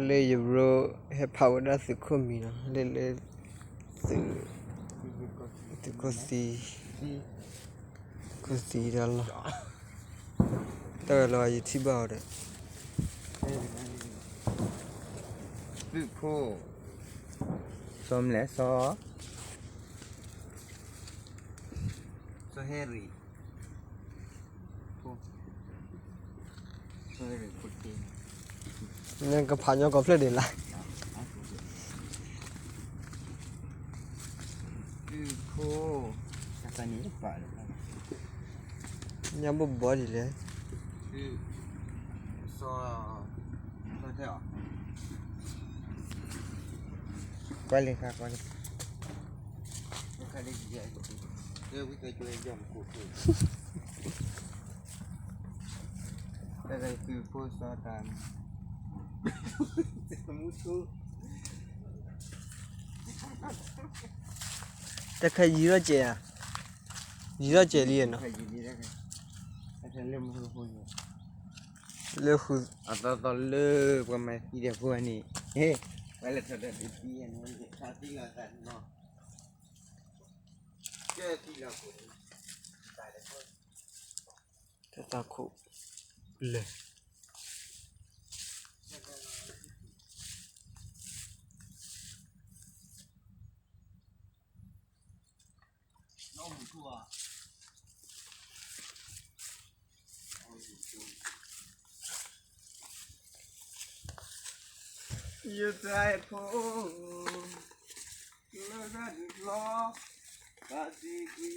လၢယဘျီဟဲဖးဝဲဒၣ်သုးခိၣ်မံၤနီၤ, လၢလၢ သုး သုးခိၣ်သံ, ခိၣ်သံတၢ်လီၢ်, တၢ်ဝဲလီၤယထံၣ်ဘၣ်အီၤဒီး, သုးခိၣ်, စီၤမလဲၣ်, စီၤ, စီၤဟဲရံၣ် နကဖးညီကီၢ်ဖျၢၣ်ဒံးလၢ်, ညါဘိၣ်ဘီဒ်လဲၣ်, ကွၢ်လံ, ကွၢ်လံ, တၢ်ခဲယံၤထီၣ်ကဲးဧါ, ယံၤထီၣ်ကဲးလံနီၤ, လၢဃု, အသီသီလၢပှၤမၤသံဒီးဖိန့ၣ်, ပှၤလဲၤထီၣ်ဒီးဒုးသံန့ၣ်, သံလီၤသးနီၤ, ကဲသံလီၤ, တၢ်သးခိၣ်လၢာ် ယတၢ်အဲၣ်ဖိ လၢတၢ်ဒုးဖျီ ဘၣ်သံကွံာ် လၢတဘၣ်လီၤန့ၣ် က့ၤအါဒိၣ်ဘၣ်,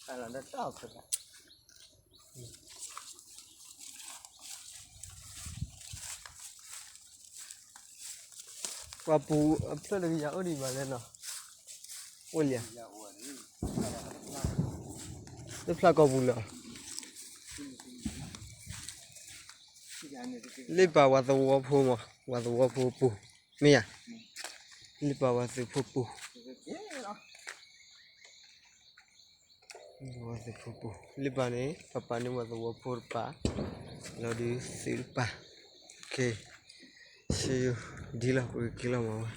အလီၤတၢ်တၢ်အီၣ်ဖုးဘၣ်, ပှၤပူၤအဖျၢၣ်တကယၤအိၣ်ဒံးဘၣ်လဲၣ်နီၤ, အိၣ်လံဧါ, တဖျါကိာ်ပူၤလၢာ်, လ့ပာ်ဝဲသဝီဖိမး, ဝဲသဝီဖိပူၤ, မ့ၢ်ဧါ, လ့ပာ်ဝဲသုးဖိပူၤ ဝဲသုးဖိပူၤ, လ့ပာ်န့ၣ် ပပာ်န့ၢ်ဝဲသဝီဖိတပၤ, လီၤဒုးသုးတပၤ, က့ၤ, ဆ့ယိၤ, ဒ်လီၤ ပကက့ၤလီၤမးဝဲ,